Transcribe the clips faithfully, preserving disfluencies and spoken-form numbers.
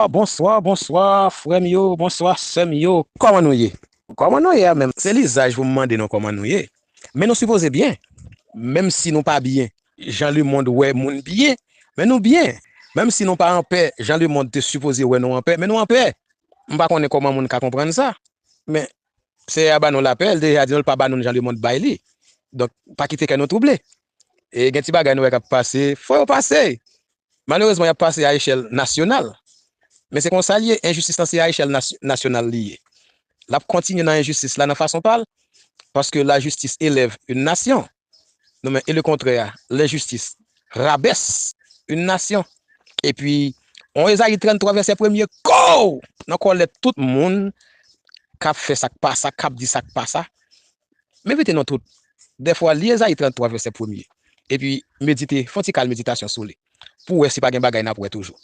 Bonswa, bonswa, bonswa, frè m yo, bonswa, sè m yo. Kòman nou ye? Kòman nou ye a menm? Se lizaj pou m mande nou kòman nou ye. Men nou sipoze byen. Menm si nou pa byen, jan lemonn wè moun byen, men nou byen. Menm si nou pa anpè, jan lemonn te sipoze wè nou anpè, men nou anpè. M pa konnen kòman moun ka konprann sa. Men, Seyè a ba nou lapè, l deja di nou l pa ba nou jan lemonn bay li. Donk, pa kite kè nou twouble. E gen ti bagay nou wè k ap pase, fò yo pase. Malerezman, y ap pase a echèl nasyonal. Men se konsa l ye, enjistis lan se a echèl nasy-, nasyonal li ye. L ap kontinye nan enjistis la nan fason pa l, paske la justice élève une nation. Non, men, e le kontrè, lenjistis rabès une nation. Epi, on Ezayi tranntwa vèsè premye, kow! Nan kòlèt tout moun k ap fè sa k pa sa, k ap di sa k pa sa. Mevite nou tout. Dèfwa, li Ezayi tranntwa vèsè premye. Epi, medite, fè yon ti kal meditasyon sou li. Pou wè si pa gen bagay n ap wè toujou.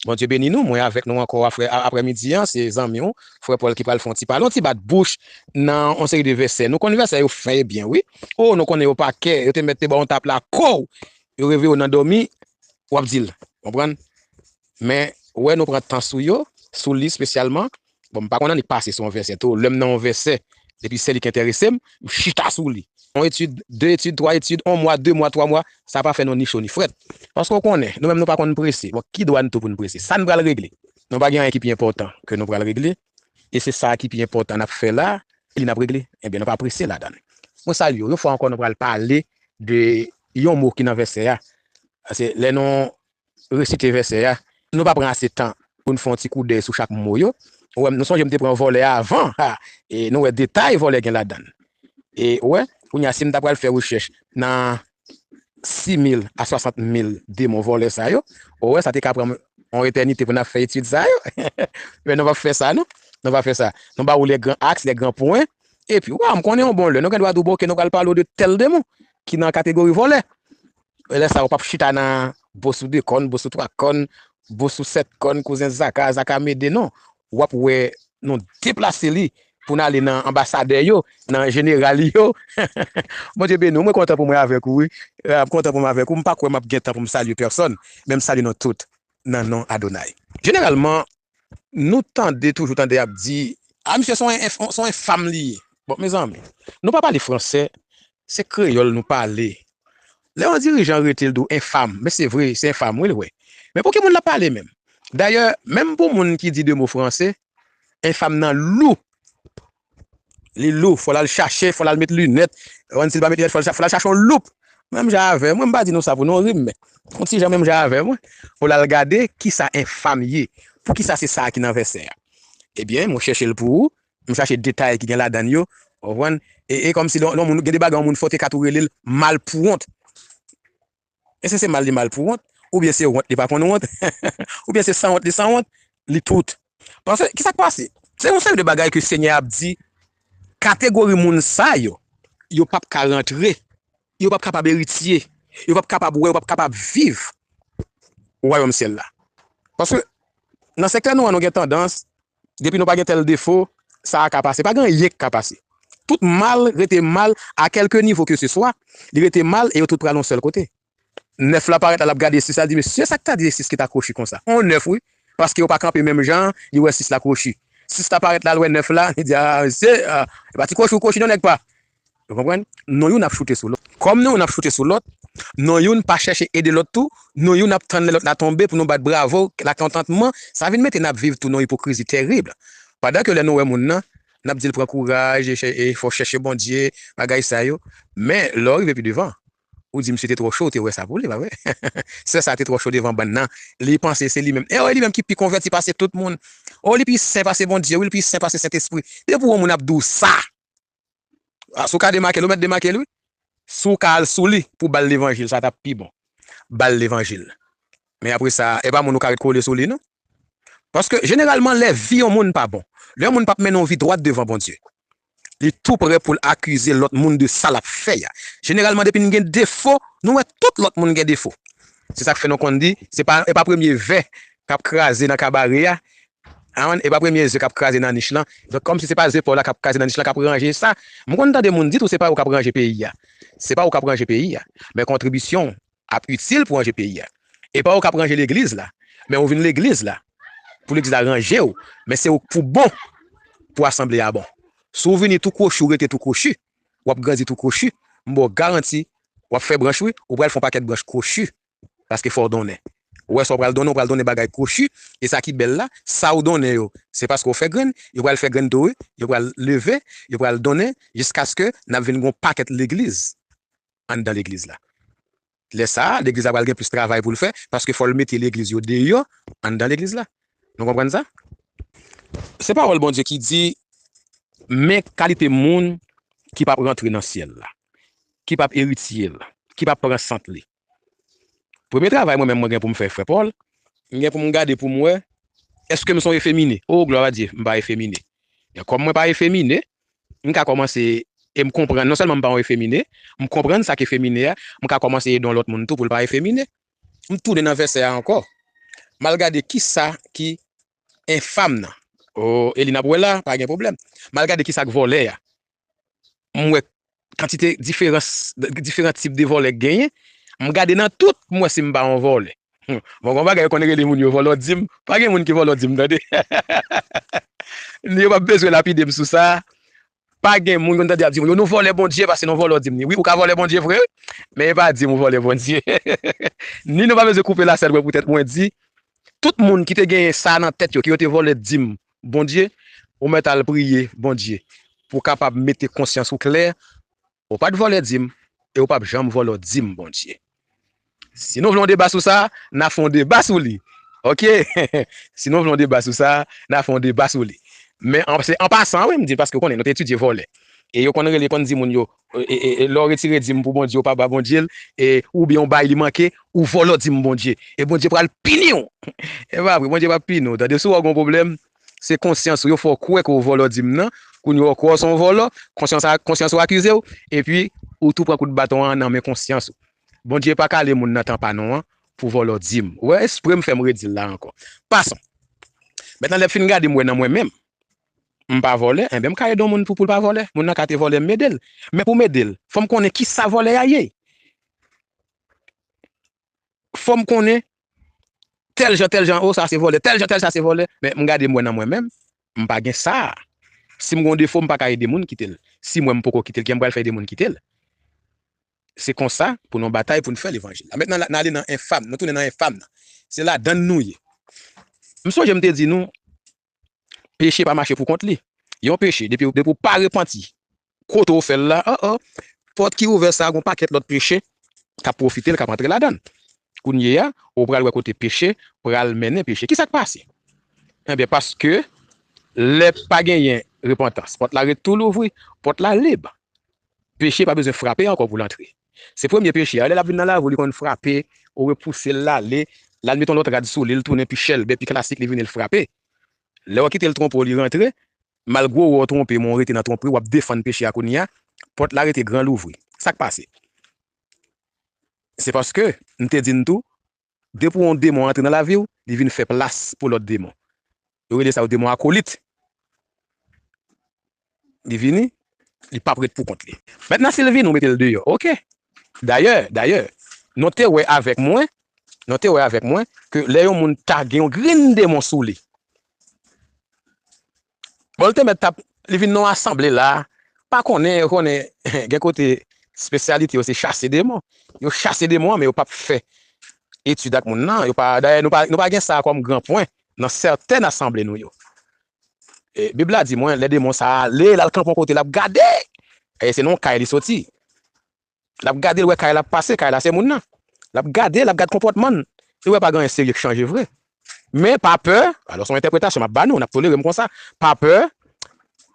Bondye beni nou, mwen avèk nou ankò aprè, aprèmidi an, se zanmi w, frè Pòl ki pral fè yon ti pale, yon ti bat bouch nan yon seri de vèsè. Nou konn vèsè yo fen e byen, wi. O, nou konnen yo pa kè, yo te mèt te ba w yon tap la, kow! Yo reve w nan dòmi, w ap di l. Konprann? Men, wè nou pran tan sou yo, sou li espesyalman. Bon, m pa konn annik pase sou yon vèsè tou. Lè m nan yon vèsè, depi se li ki enterese m, m chita sou li. Yon etid, de etid, twa etid, yon mwa, de mwa, twa mwa, sa pa fè nou ni cho ni frèt. Paske w konnen, nou menm nou pa konn prese. Bon, ki dwa n tou pou n prese? Sa n pral regle. Nou pa gen anyen ki pi enpòtan ke nou pral regle. E se sa ki pi enpòtan n ap fè la, e li n ap regle. Ebyen, nou pa prese ladan l. Mwen salye w. Yon fwa ankò, nou pral pale de yon mo ki nan vèsè a. Se lè nou resite vèsè a, nou pa pran ase tan pou n fè yon ti koudèy sou chak mo yo. Ou wè, nou sonje m te pran vòlè a avan, ha, e nou wè detay vòlè gen ladan l. E ou wè, kounye a, si m ta pral fè rechèch nan sis mil a swasant mil demon vòlè sa yo, ou wè, sa te ka pran m yon etènite pou n ap fè etid sa yo. Men nou p ap fè sa, non. Nou p ap fè sa. Nou ba ou les grands axes, les grands points. Epi, wa, m konnen yon bon lè, nou gen dwa di w, bon, oke, nou pral pale w de tèl demon ki nan kategori vòlè. E lè sa a, w p ap chita nan bosou de kòn, bosou twa kòn, bosou sèt kòn, kouzen Zaka, Zaka Mede, non. W ap wè nou deplase li pou n ale nan anbasadè yo, nan jeneral yo. Bondye beni w, mwen kontan pou mwen avèk ou, wi. M kontan pou mwen avèk ou. M pa kwè m ap gen tan pou m salye pèsòn, men m salye nou tout nan non Adonay. Jeneralman, nou tande, toujou tande y ap di, a, misye se yon enf-, se yon enfam li ye. Bon, mezanmi, nou pa pale fransè, se kreyòl nou pale. Lè yon dirijan rete l di w enfam, men se vre, se enfam, wi, l vre. Men pou ki moun l ap pale menm? Dayè, menm pou moun ki di de mo franse, enfam nan lou. Li lou, fò l al chache, fò l al met linèt. Ann, si l pa met linèt, fò l cha-, fò l al chache yon loup. Menm jan avè mwen, m pa di nou sa pou nou ri m, men yon ti jan menm jan avè mwen. Pou l al gade kisa enfam ye. Poukisa se sa ki nan vèsè a? Ebyen, mwen chèche l pou ou, m chache detay ki gen ladan l yo, w konprann? E, e kòmsi lè, lè yon moun, gen de bagay yon moun fè w te ka tou rele l malpouwont. Èske se mal li malpouwont? Oubyen se wont li pa konn wont? Oubyen se sanwont li sanwont? Li tout. Paske, kisa k pase? Se yon seri de bagay ke Senyè a ap di, kategori moun sa yo, yo p ap ka rantre, yo p ap kapab eritye, yo p ap kapab wè, yo p ap kapab viv wayòm syèl la. Paske, nan sektè nou an, nou gen tandans, depi nou pa gen tèl defo, sa a ka pase. Pa gen anyen k ka pase. Tout mal rete mal, a kèlke nivo ke se swa, li rete mal e yo tout pral yon sèl kote. Nèf la parèt la, l ap gade sis la, l di, "Mesye, sa k ta di sis ki ta kwochi konsa?" On nèf, wi. Paske yo pa kanpe menm jan, li wè sis la kwochi. Sis la parèt la, l wè nèf la, li di, "A, mesye, a, e pa ti kwochi w kwochi non, nèg pa." Ou konprann? Nou youn ap choute sou lòt. Kòm nou youn ap choute sou lòt, nou youn pa chèche ede lòt tou, nou youn ap tann lè lòt la tonbe pou nou bat bravo, lakontantman, sa vin mete n ap viv tou nan ipokrizi tèrib. Pandan ke lè nou wè moun nan, n ap di l pran kouraj, e chè-, e fò chèche Bondye, bagay sa yo. Men, lè w rive pi devan, ou di misye te twò cho, ou te wè sa pou li, pa vre? Sè sa te twò cho devan bann nan. Li panse se li menm. E wi, li menm ki pi konvèti pase tout moun. O, li pi sen pase Bondye, wi, li pi sen pase Sentespri. Depi w wè yon moun ap di w sa, a, si w ka demake l, ou mèt demake l, wi. Si w ka al sou li pou ba l levanjil, sa t ap pi bon. Ba l levanjil. Men apre sa, e pa moun ou ka ret kole sou li, non. Paske, jeneralman, lè vi yon moun pa bon, lè yon moun p ap mennen yon vi dwat devan Bondye, li tou prè pou l akize lòt moun de sa l ap fè a. Jeneralman, depi n gen defo, nou wè tout lòt moun gen defo. Se sa k fè nou konn di, se pa, e pa premye vè k ap kraze nan kabare a, a, e pa premye ze k ap kraze nan nich lan. Donk, kòmsi se pa ze pa w la k ap kraze nan nich lan k ap ranje sa. M konn tande moun di tou, se pa ou k ap ranje peyi a. Se pa ou k ap ranje peyi a. Men kontribisyon w ap itil pou ranje peyi a. E pa ou k ap ranje legliz la. Men ou vin legliz la. pou legliz la ranje w, men se ou k pou bon pou asanble a bon. Si w vini tou kwochi, w rete tou kwochi, w ap grandi tou kwochi, m ba w garanti, w ap fè branch wi, ou pral fè yon pakèt branch kwochi, paske fò w donnen. Ou wè sa w pral donnen, w pral donnen bagay kwochi, e sa ki bèl la, sa w donnen yo, se paske w fè grenn, yo pral fè grenn tou wi, yo pral leve, yo pral donnen, jiskaske n ap vin gen yon pakèt legliz anndan legliz la. Lè sa a, legliz la pral gen plis travay pou l fè, paske fò l mete legliz yo deyò anndan legliz la. Nou konprann sa? Se pawòl Bondye ki di, men kalite moun ki p ap rantre nan syèl la, ki p ap eritye l, ki p ap pran sant li. Premye travay mwen menm mwen gen pou m fè, frè Pòl, m gen pou m gade pou m wè, èske m se yon efemine? O, glwa a Dye, m pa efemine. Men kòm mwen pa efemine, m ka kòmanse, e m konprann, non sèlman m pa yon efemine, m konprann sa k efemine a, m ka kòmanse ede yon lòt moun tou pou l pa efemine. M tounen nan vèsè a ankò. M al gade kisa ki enfam nan. O, e li n ap wè la, pa gen pwoblèm. M al gade kisa k vòlè a. M wè kantite diferans, diferan tip de vòlè k genyen. M gade nan tout, m wè si m pa yon vòlè. Hmm. Bon, gon bagay yo konn rele moun yo vòlò dim. Pa gen moun ki vòlò dim, tande. Yo p ap bezwen lapide m sou sa. Pa gen moun konn tande ap di moun yo, nou vòlè Bondye paske nou vòlò dim ni. Wi, ou ka vòlè Bondye vre, men e pa dim ou vòlè Bondye. Ni nou pa bezwen koupe lasèl mwen poutèt mwen di, tout moun ki te genyen sa nan tèt yo, ki yo te vòlè dim Bondye, ou mèt al priye Bondye pou w kapab mete konsyans ou klè. Ou pa t vòlè dim, e ou p ap janm vòlò dim Bondye. Si nou vle yon deba sou sa, n a fè yon deba sou li. Oke? Si nou vle yon deba sou sa, n a fè yon deba sou li. Men an, se an pasan, wi, m di l, paske w konnen, nou te etidye vòlè. E yo konn rele, konn di moun yo, e, e, e, lè w retire dim pou Bondye, ou pa ba Bondye l, e, oubyen w bay li manke, ou vòlò dim Bondye. E Bondye pral pini w. E pa vre, Bondye p ap pini w. Tande, si w wè w gen yon pwoblèm, se konsyans ou, yo fè w kwè ke w vòlò dim nan, kounye a w kwè w se yon vòlò, konsyans a, konsyans ou akize w, epi ou tou pran kout baton an nan men konsyans ou. Bondye pa kale moun nan tan pa nou an pou vòlò dim. Ou wè, espre m fè m redi l la ankò. Pason. Mentnan, lè m fin gade m wè nan mwen menm, m pa vòlè, enben m ka ede yon moun pou, pou l pa vòlè. Moun nan ka te vòlè, m ede l. Men pou m ede l, fò m konnen kisa vòlè a ye. Fò m konnen tèl jan, tèl jan, o, sa se vòlè, tèl jan, tèl, sa se vòlè. Men m gade m wè nan mwen menm, m pa gen sa a. Si m gen yon defo, m pa ka ede moun kite l. Si mwen m poko kite l, kijan m pral fè ede moun kite l? Se konsa, pou nou batay, pou n fè levanjil la. Mentnan, n ale nan enfam, nou tounen nan enfam nan. Se ladann nou ye. M sonje m te di nou, peche pa mache pou kont li. Yon peche, depi, depi w pa repanti, kote w fè l la, o, o, pòt ki ouvè sa a, gon pakèt lòt peche k ap pwofite l, k ap antre ladan l. Kounye a, ou pral wè kote peche pral mennen peche. Kisa k pase? Enben, paske lè pa genyen repantans, pòt la ret tou louvri, pòt la lib. Peche pa bezwen frape ankò pou l antre. Se premye peche a. Lè l ap vin nan lavi w, li konn frape, ou repouse l, l ale, l al met yon lòt rad sou li, l tounen pi chèlbè, pi klasik, li vini, l frape. Lè w kite l twonpe w, li rantre, malgre w wè w twonpe, men w rete nan twonpri, w ap defann peche a kounye a, pòt la rete gran louvri. Sa k pase? Se paske, m te di n tou, depi yon demon antre nan lavi w, li vin fè plas pou lòt demon. Yo rele sa yo demon akolit. Li vini, li p ap ret pou kont li. Mentnan, si l vini, ou mete l deyò. Oke. Dayè, dayè, nou te wè avèk mwen, nou te wè avèk mwen ke lè yon moun ta gen yon grenn demon sou li, bon, l te mèt t ap, li vin nan yon asanble la, pa konnen, yo konnen, gen kote espesyalite yo se chase demon. Yo chase demon an, men yo p ap fè etid ak moun nan. Yo pa, dayè, nou pa, nou pa gen sa kòm gran pwen nan sèten asanble nou yo. E, Bib la di mwen, lè demon sa a ale, l al kanpe yon kote, l ap gade. E se nan yon kay li soti. L ap gade, l wè kay la ap pase, kay la se moun nan. L ap gade, l ap gade konpòtman l. Li wè pa gen anyen serye k chanje vre. Men pa pè, alò se yon entèpretasyon m ap ba nou, n ap tolere m konsa. Pa pè,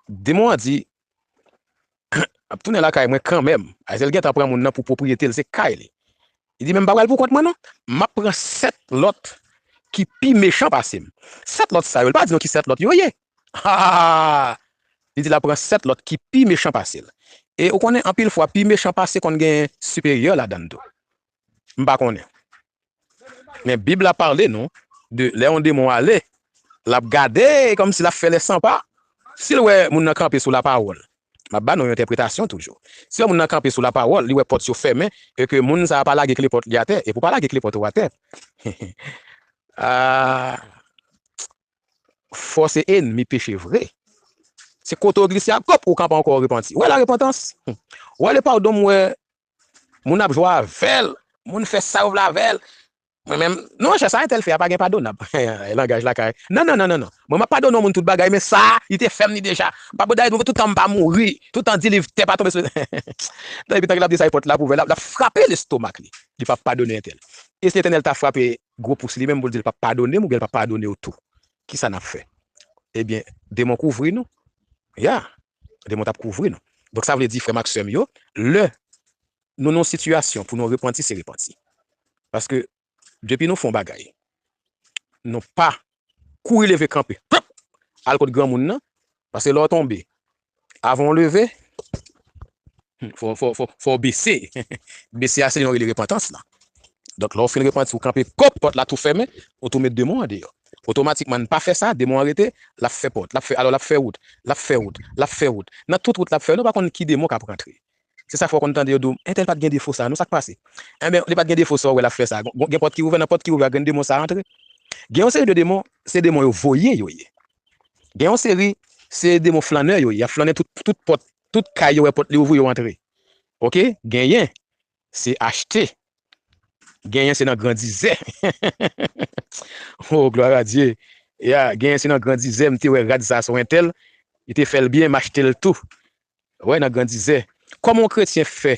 demon an di, m ap tounen lakay mwen kanmenm. Ayisyen l gentan pran moun nan pou pwopriyete l, se kay li. Li di, men m pa pral pou kont mwen non. M ap pran sèt lòt ki pi mechan pase m. Sèt lòt sa yo, li pa di nou ki sèt lòt yo ye. Ha, ha, ha, ha. Li di l ap pran sèt lòt ki pi mechan pase l. E ou konnen, anpil fwa, pi mechan pase konn gen siperyè ladan l tou. M pa konnen. Men Bib la pale nou de lè yon demon ale, l ap gade kòmsi l ap fè lè san pa. Si l wè moun nan kanpe sou lapawòl, m ap ba nou yon entèpretasyon toujou. Si yon moun nan kanpe sou lapawòl, li wè pòt yo fèmen, e ke moun sa a pa lage kle pòt li atè, epi w pa lage kle pòt ou atè. Ah, pa w se ènmi peche vre. Se kote w glise a, kòp, ou kanpe ankò, w repanti. Ou wè larepantans? Ou wè le padon, m wè moun ap jwe avè l, moun fè sa yo vle avè l. Mwen menm, non, monchè, sa entèl fè a pa gen padonab. Langaj lakay. Non, non, non, non, non. Mwen, m ap padone yon moun tout bagay, men sa, li te fè m li deja. M pa pou dayè, tout tan m pa mouri, tout tan di liv tè pa tonbe sou. Tan epi tan ke l ap di sa, e pòt la pou ouvè, l ap, l ap frape lestomak li. Li p ap padone entèl. E si Letènèl ta frape gwo pous li menm pou l di l p ap padone m oubyen l p ap padone w tou? Kisa n ap fè? Ebyen, demon kouvri nou. Ya, demon t ap kouvri nou. Donk, sa vle di, frè m ak sè m yo, lè nou nan yon sitiyasyon pou nou repanti, se repanti. Paske, depi nou fè yon bagay, nou pa kouri leve kanpe, al kot granmoun nan, paske lè w tonbe, avan w leve, fò, fò, fò, fò w bese. Bese a, se li yo rele repantans la. Donk, lè w fin repanti, ou kanpe, kòp, pòt la tou fèmen, ou tou met demon an deyò. Otomatikman, n pa fè sa, demon an rete, l ap fè pòt, l ap fè, alò l ap fè wout, l ap fè wout, l ap fè wout. Nan tout wout l ap fè, nou pa konn ki demon k ap rantre. Se sa k fè w konn tande yo di w, entèl pa t gen defo sa, non, sa k pase? Enben, li pa t gen defo sa, ou wè l ap fè sa. Gon, gen pòt ki ouvè, nan pòt ki ouvè a, gen demon sa rantre. Gen yon seri de demon, se demon yo voye yo ye. Gen yon seri, se demon flannè yo ye. Y ap flannen tout, tout pòt, tout kay yo wè pòt li ouvri, yo antre. Oke? Genyen, se achte. Genyen, se nan grandizè. Oh, gloire à Dieu. Ya, genyen, se nan grandizè, m te wè rad sa sou entèl, li te fè l byen, m achte l tou. Wè, nan grandizè. Kòman yon kretyen fè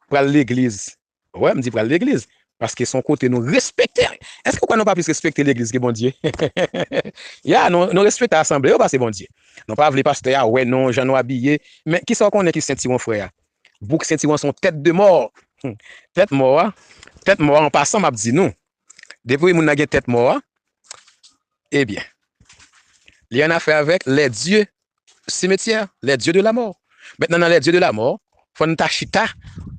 pral legliz? Wè, m di pral legliz. Paske se yon kote nou respekte. Èske w kwè nou pa plis respekte legliz ke Bondye? Ya, nou, nou respekte asanble yo pase Bondye. Nou pa vle pastè a wè nou, jan nou abiye. Men kisa w konnen ki sentiwon frè a? Bouk sentiwon se yon tèt de mò. Hmm. Tèt mò a, tèt mò a, an pasan, m ap di nou. Depi moun nan gen tèt mò a, ebyen, li an afè avèk les dieux cimetière, les dieux de la mort. Mentnan, nan les dieux de la mort, fò n ta chita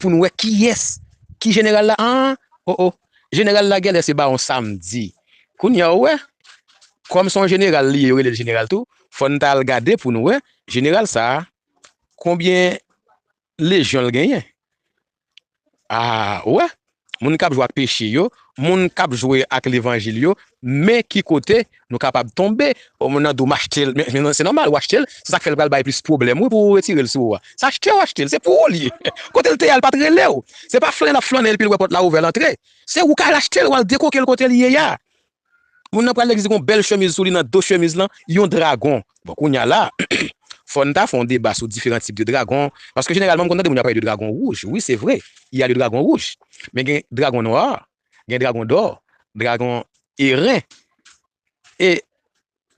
pou n wè kiyès ki jeneral la. An, o, o, jeneral la genlè se Bawon Samdi. Kounye a, ou wè, kòm se yon jeneral li ye, yo rele l jeneral tou, fò n ta al gade pou n wè jeneral sa a, konbyen lejyon l genyen. A, ou wè, moun k ap jwe ak peche yo, moun k ap jwe ak levanjil yo, men ki kote nou kapab tonbe. O, moun nan di w m achte l, men, men se nòmal, w achte l, se sa k fè l pral bay plis pwoblèm, wi, pou w retire l sou ou a. Se achte w achte l, se pou ou l ye. Kote l te ye a, l pa t rele w. Se pa flannen l ap flannen epi l wè pòt la ouvè, l antre. Se ou k al achte l, w al dekoke l kote l ye a. Moun nan pral legliz, li gon bèl chemiz sou li, nan do chemiz lan, yon dragon. Bon, kounye a la, fò n ta fè yon deba sou diferan tip de dragon, paske jeneralman, m konn tande moun yo ap pale de dragon wouj. Wi, se vre, il y a le dragon rouge. Men gen dragon nwa, gen dragon dò, dragon eren, e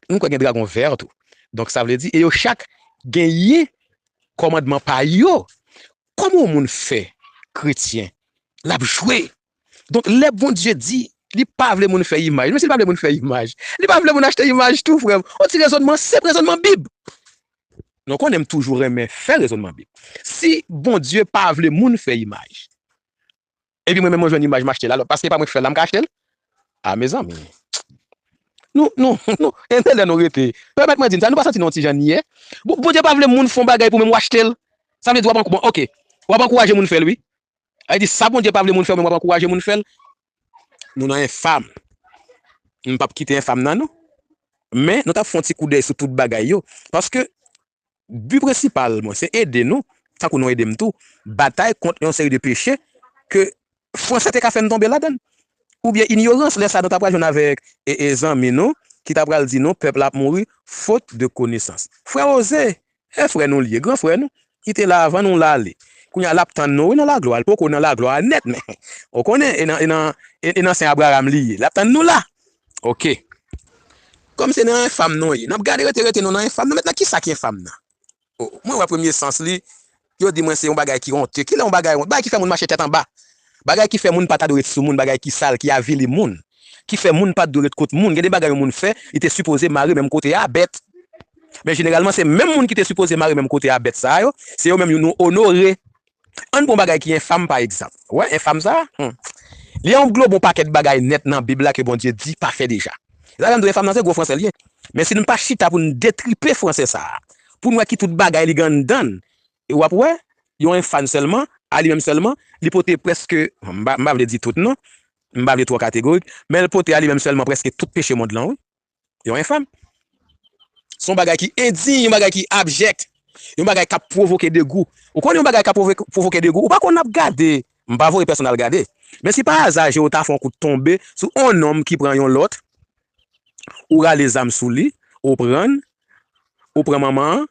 m kwè gen dragon vè tou. Donk, sa vle di, e yo chak genyen kòmandman pa yo. Kòman yon moun fè kretyen, l ap jwe? Donk, lè Bondye di li pa vle moun fè imaj, men si li pa vle moun fè imaj, li pa vle moun achte imaj tou, frè m. On ti rezònman senp, rezònman bib. Nou konnen m toujou renmen fè rezònman bib. Si Bondye pa vle moun fè imaj, epi mwen menm mwen jwenn imaj, m achte l, alò, paske pa mwen k fè l la, m ka achte l? A, mezanmi. Nou, nou, nou, e lè nou rete. Pèmèt mwen di n sa, nou pa santi nou yon ti jan nyè? Bon, Bondye pa vle moun fè yon bagay pou menm w achte l. Sa vle di w ap ankou-, bon, oke. W ap ankouraje moun fè l, wi. Sa vle di, sa Bondye pa vle moun fè, menm w ap ankouraje moun fè l. Nou nan enfam. M p ap kite enfam nan, non. Men, nou t ap fè yon ti koudèy sou tout bagay yo. Paske, bi prensipal mwen, se ede nou, tankou nou ede m tou, batay kont yon seri de peche ke fransè te ka fè n tonbe ladan l. Oubyen inyorans, lè sa a nou ta pral jwenn avèk, e, e, zanmi nou, ki ta pral di nou, pèp la ap mouri, faute de connaissance. Frè Oze, e frè nou l ye, gran frè nou, ki te la avan nou l ale. Kounye a l ap tann nou, wi, nan laglwa, l poko nan laglwa a nèt, men, ou konnen, e nan, e nan, e, e nan sen Abraram li ye, l ap tann nou la. Oke. Kòm se nan enfam nou ye, n ap gade rete, rete nou nan enfam nan. Mentnan, kisa ki enfam nan? O, mwen wè premye sans li, yo di mwen se yon bagay ki onte. Kilè yon bagay onte? Bagay ki fè moun mache tèt anba. Bagay ki fè moun pa ta dwe ret sou moun, bagay ki sal, ki avili moun, ki fè moun pa t dwe ret kot moun. Gen de bagay yon moun fè, li te sipoze mare menm kote a bèt. Men jeneralman, se menm moun ki te sipoze mare menm kote a bèt sa a yo, se yo menm yo nou onore. Ann pran yon bagay ki enfam, pa egzanp. Ou wè, enfam sa a, hmm, li yon glo bon pakèt bagay nèt nan Bib la ke Bondye di pa fè deja. Sa fè m di w enfam nan se gwo fransè l ye. Men si nou pa chita pou n detripe fransè sa a, pou n wè ki tout bagay li gen anndan l, e w ap wè, yon enfam sèlman, a li menm sèlman, li pote prèske, m pa, m pa vle di tout non, m pa vle twò kategorik, men l pote a li menm sèlman prèske tout peche mond lan, wi. Yon enfam. Se yon bagay ki endiy, yon bagay ki abjèk, yon bagay k ap pwovoke degou. Ou konnen yon bagay k ap pwovoke, pwovoke degou, ou pa konn ap gade. M pa voye pèsonn al gade. Men si pa aza je w ta fè yon kout tonbe sou yon nonm ki pran yon lòt, ou rale zam sou li, ou pran l, ou pran manman an,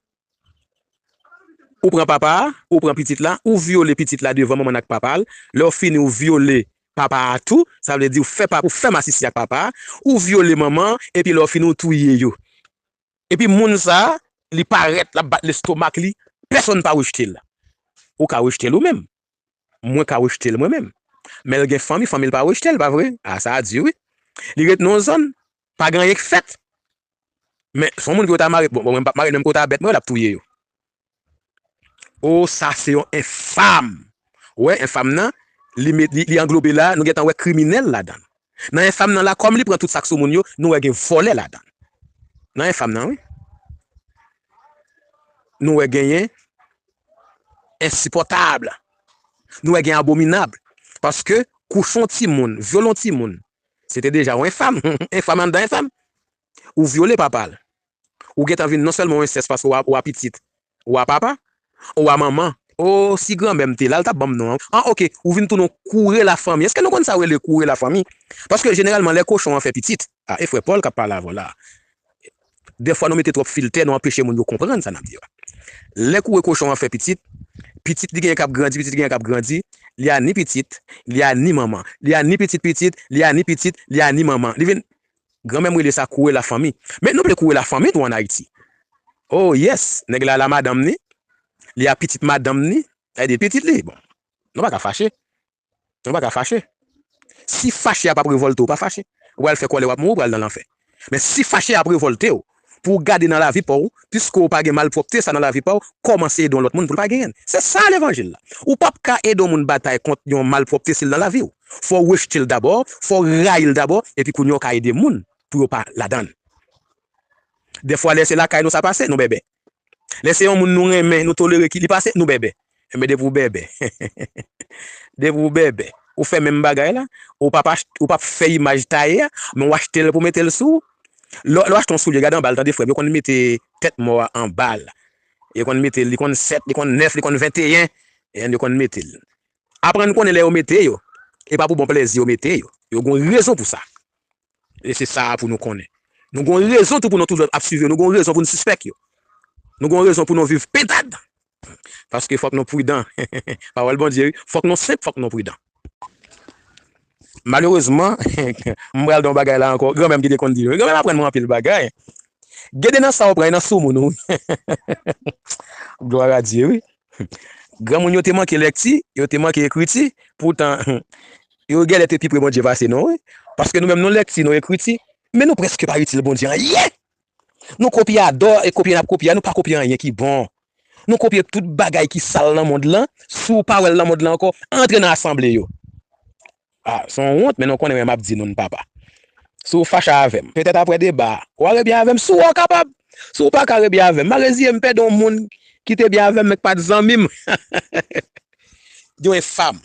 ou pran papa a, ou pran pitit la, ou vyole pitit la devan manman n ak papa l, lè w fini ou vyole papa a tou, sa vle di ou fè papa, ou fè masisi ak papa a, ou vyole manman an, epi lè w fini ou touye yo. Epi moun sa a, li parèt, l ap bat lestomak li, pèsonn pa rejte l. Ou ka rejte l ou menm. Mwen ka rejte l mwen menm. Men l gen fanmi, fanmi l pa rejte l, pa vre? A, sa a di wi. Li ret nan yon zòn, pa gen anyen k fèt. Men se yon moun ke yo ta mare, bon, bon, mwen m p ap mare l, menm ke yo ta bèt mwen, l ap touye yo. O, sa se yon enfam. Ou wè, enfam nan, li, met, li, li anglobe la, nou gentan wè kriminèl ladan l. Nan enfam nan la, kòm li pran tout sa k sou moun yo, nou wè gen vòlè ladan l. Nan enfam nan, wi. Nou wè genyen ensipòtab. Nou wè gen abominab. Paske kouchon timoun, vyole yon timoun, se te deja yon enfam. Enfam anndan enfam. Ou vyole papa l. Ou gentan vin non sèlman yon ensès paske w a, w a pitit, w a papa, w a manman. O, si granmè m te la, l t ap ban m non an. An, oke, ou vin tounen yon koure lafanmi. Èske nou konn sa yo rele koure lafanmi? Paske jeneralman, lè kochon an fè pitit, a, e frè Pòl k ap pale avè w la. Dèfwa, nou mete twòp filtè, nou anpeche moun yo konprann sa n ap di yo a. Lè koure kochon an fè pitit, pitit li genyen k ap grandi, pitit li genyen k ap grandi, li a ni pitit, li a ni manman, li a ni pitit pitit, li a ni pitit, li a ni manman. Li vin, granmè m rele sa koure lafanmi. Men nou vle koure lafanmi tou ann Ayiti. Oh yes, nèg la, la madanm ni, li a pitit madanm ni, sa vle di pitit li. Bon, nou pa ka fache. Nou pa ka fache. Si fache a p ap revòlte w, pa fache. Ou pral fè kòlè, w ap mouri, ou pral nan lanfè. Men si fache a ap revòlte w, pou w gade nan lavi pa w, piske w pa gen malpwòpte sa nan lavi pa w, kòmanse ede yon lòt moun pou l pa genyen l. Se sa levanjil la. Ou p ap ka ede yon moun batay kont yon malpwòpte si l nan lavi w. Fò w rejte l dabò, fò w rayi l dabò, epi kounye a w ka ede moun pou yo pa ladan l. Dèfwa, lè se lakay nou sa pase, nou bèbè. Lè se yon moun nou renmen, nou tolere ki li pase, nou bèbè. Enben, depi w bèbè, depi w bèbè, ou fè menm bagay la, ou p ap acht-, ou p ap fè imaj taye a, men w achte l pou mete l sou ou. Lè, lè w achte yon soulye, gade anba l, tande frè m, yo konn mete tèt mò a anba l. Yo konn mete l, li konn sèt, li konn nèf, li konn venteyen, e yo konn mete l. Aprann konnen lè yo mete yo, e pa pou bon plèzi yo mete yo. Yo gon rezon pou sa. E se sa a pou nou konnen. Nou gon rezon tou pou nou toujou ap swiv yo. Nou gon rezon pou nou sispèk yo. Nou gon rezon pou nou viv pentad. Paske fòk nou pridan. Pawòl Bondye, wi. Fòk nou senp, fòk nou pridan. Malerezman, m pral di yon bagay la ankò. Granmè m ki te konn di yo. Granmè m aprann mwen anpil bagay. Gede nan sa w pran, e nan soumoun ou. Glwa a Dye, wi. Granmoun yo te manke lèkti, yo te manke ekriti, poutan, yo genlè te pi pre Bondye pase nou, wi. Paske nou menm, nou lèkti, nou ekriti, men nou prèske pa itil Bondye anyen. Nou kopye adò, e kopye n ap kopye a, nou pa kopye anyen ki bon. Nou kopye tout bagay ki sal nan mond lan, si w pa wè l nan mond lan ankò, antre nan asanble yo. A, se yon wont, men nou konnen men m ap di nou n papa. Si w fache avè m, petèt apre deba a, w a rebyen avè m, si w wè w kapab. Si w pa ka rebyen avè m, m a reziye m pèdi yon moun ki te byen avè m, men k pa t zanmi m. Di yon enfam.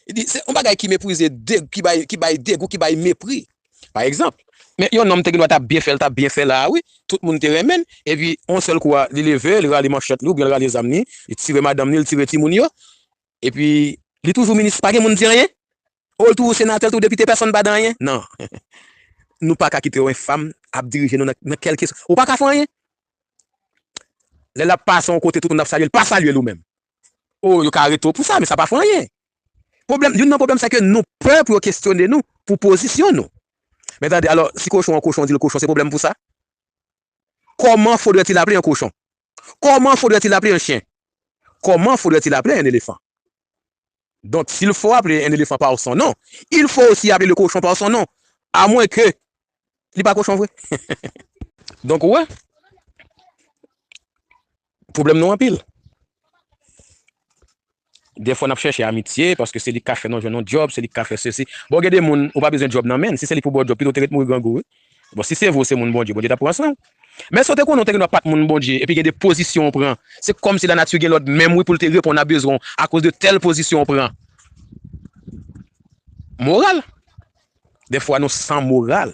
Li di, se yon bagay ki meprize, de, ki bay, ki bay degou, ki bay mepri. Pa egzanp, men yon nonm te gen dwa t ap byen fè, l t ap byen fè la a, wi. Tout moun te renmen l. Epi, yon sèl kou a, li leve, li rale manchèt li, oubyen l rale zam li, li tire madanm li, li tire timoun yo. Epi, li toujou minis, pa gen moun di anyen. O, l toujou senatè, l toujou depite, pèsonn pa di anyen. Non. Nou pa ka kite yon fanm ap dirije nou nan, nan kèlkeswa. Ou pa ka fè anyen. Lè l ap pase yon kote, tout moun ap salye l, pa salye l ou menm. O, yo ka arete w pou sa, men sa pa fè anyen. Pwoblèm, youn nan pwoblèm, se ke nou pè pou yo kesyone nou pou pozisyon nou. Men tande, alò, si kochon an kochon, di l kochon, se pwoblèm pou sa? Comment faudrait-il appeler un cochon? Comment faudrait-il appeler un chien? Comment faudrait-il appeler un éléphant? Donc, s'il faut appeler un éléphant par son nom, il faut aussi appeler le cochon par son nom. À moins que li pa kochon vre. Donk, ou wè, pwoblèm nou anpil. Dèfwa n ap chèche amitye, paske se li k ka fè nou jwenn yon djòb, se li k ka fè sesi. Bon, gen de moun, ou pa bezwen djòb nan men l. Si se li k pou ba w djòb, pito w te ret mouri grangou, wi. Bon, si se vre w se moun Bondye, Bondye t ap pran san w. Men èske w te konnen w te gen dwa pa t moun Bondye, epi gen de pozisyon w pran, se kòmsi lanati gen lòd menm, wi, pou l te reponn a bezwen w akoz de tèl pozisyon w pran. Moral. Dèfwa, nou san moral.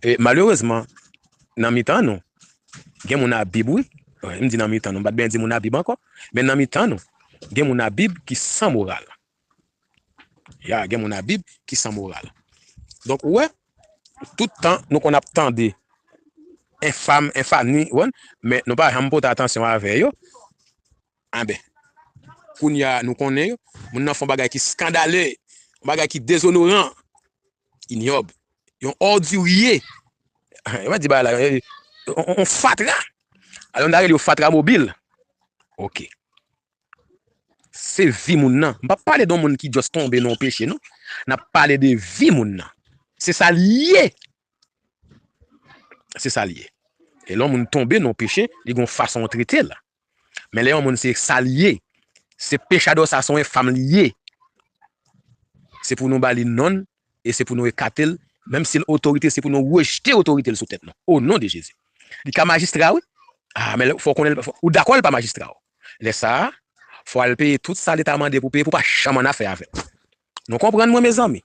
E malerezman, nan mitan nou, Gen moun a Bib, wi. M di nan mitan nou, m pa t byen di moun a Bib ankò. Men nan mitan nou, gen moun a Bib ki san moral. Ya, gen moun a Bib ki san moral. Donk, ou wè, tout tan nou konn ap tande enfam, enfani, ou konprann, men nou pa janm pote atansyon avè yo. Anben, kounye a nou konnen yo, moun nan fè yon bagay ki skandale, yon bagay ki dezonoran, inyòb, yon òdirye. Yo pa di bagay la, yon, yon, yon fatra. Alò, nou ta rele yo fatra mobil. Ok. Se vi moun nan. M p ap pale de yon moun ki just tonbe nan yon peche, non. N ap pale de vi moun nan. Se sa l ye. Se sa l ye. E lè yon moun tonbe nan yon peche, li gen yon fason w trete l. Men lè yon moun se sa l ye, se pechadò sa, se yon enfam li ye. Se pou nou ba li non l, e se pou nou ekate l, menm si l otorite, se pou nou rejte otorite l sou tèt nou. O non de Jezi. Li ka majistra, wi. Ah, men fò w konnen, ou dakò l pa majistra, wi. Lè sa a, fò al peye tout sa Leta mande pou peye, pou pa janm annafè avè l. Nou konprann mwen, mezanmi?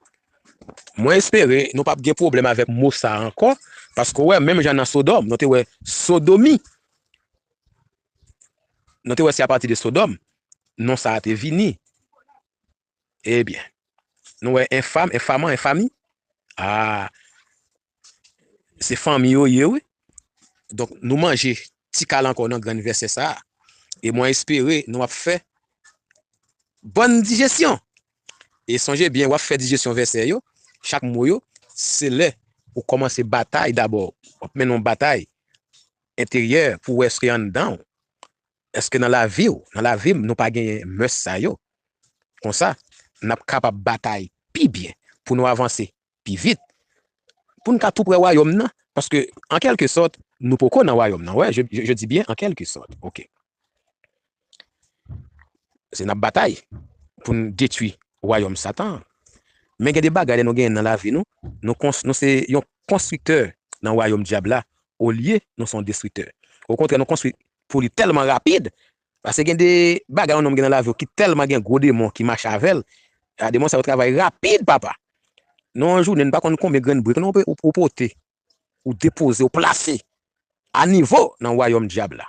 Mwen espere nou p ap gen pwoblèm avèk mo sa a ankò, paske w wè, menm jan nan Sodòm, nou te wè sodomi. Nou te wè se apati de Sodòm, non sa a te vini. Ebyen, nou wè enfam, enfaman, enfami. Ah, se fanmi yo ye, wi. Donk, nou manje ti kal ankò nan grenn vèsè sa a. E mwen espere nou ap fè bòn dijesyon. E sonje byen, w ap fè dijesyon vèsè yo, chak mo yo, se lè ou kòmanse batay dabò. W ap mennen yon batay enteryè pou w wè èske anndan w, èske nan lavi w, nan lavi m, nou pa genyen mès sa yo. Konsa, n ap kapab batay pi byen pou nou avanse pi vit. Pou n ka tou prè wayòm nan, paske, an kèlke sòt, nou poko nan wayòm nan. Wè, je, je, je dis bien en quelque sorte. Ok. Se n ap batay pou n detwi wayòm Satan an. Men gen de bagay lè nou genyen nan lavi nou, nou, kons, nou se yon konstriktè nan wayòm dyab la, olye nou se yon destriktè. Okontrè, nou konstwi pou li tèlman rapid, paske gen de bagay yon nonm gen nan lavi w ki tèlman gen gwo demon ki mache avè l. A, demon sa yo travay rapid, papa. Nan yon jounen, n pa konn konbyen grenn brik non, ou, ou pote, ou depoze, ou plase a nivo nan wayòm dyab la.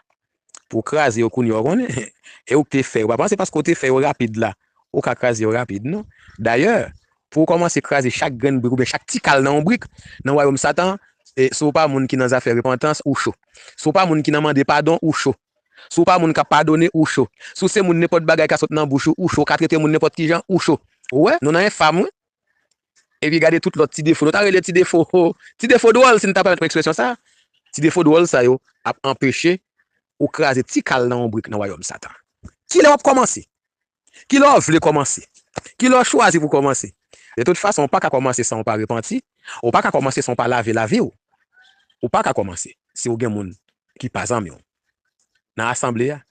Pou w kraze yo kounye a, ou konnen, e ou k te fè yo. Pa panse paske w te fè yo rapid la, ou ka kraze yo rapid, non. Dayè, pou w kòmanse kraze chak grenn brik oubyen chak ti kal nan yon brik, nan wayòm Satan, e, si w pa moun ki nan zafè repantans, ou cho. Si w pa moun ki nan mande padon, ou cho. Si w pa moun k ap padone, ou cho. Si w se moun nenpòt bagay ka sot nan bouch ou, ou cho. Ou ka trete moun nenpòt ki jan, ou cho. Ou wè, nou nan enfam, wi. Epi gade tout lòt ti defo. Nou ta rele ti defo, ti defo dwòl, si n ta pèmèt mwen ekspresyon sa. Ti defo dwòl sa yo ap anpeche ou kraze ti kal nan yon brik nan wayòm Satan. Kilè w ap kòmanse? Kilè w vle kòmanse? Kilè w chwazi pou kòmanse? De tout fason, ou pa ka kòmanse san ou pa repanti. Ou pa ka kòmanse san ou pa lave lavi w. Ou pa ka kòmanse si w gen moun ki pa zanmi w nan asanble a.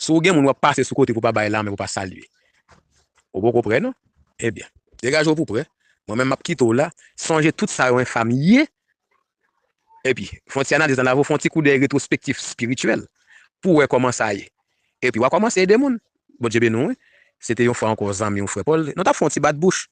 Si w gen moun w ap pase sou kote pou w pa bay lanmen, pou w pa salye, ou poko prè, non? Ebyen, degaje w pou w prè. Mwen menm, m ap kite w la. Sonje tout sa yo enfam ye. Epi, fè yon ti analiz nan lavi w, fè yon ti koudèy retwospektif espirityèl pou w wè kòman sa ye. Epi, w a kòmanse ede moun. Bondye beni w, wi. Se te yon fwa ankò zanmi w, frè Pòl. Nou t ap fè yon ti bat bouch.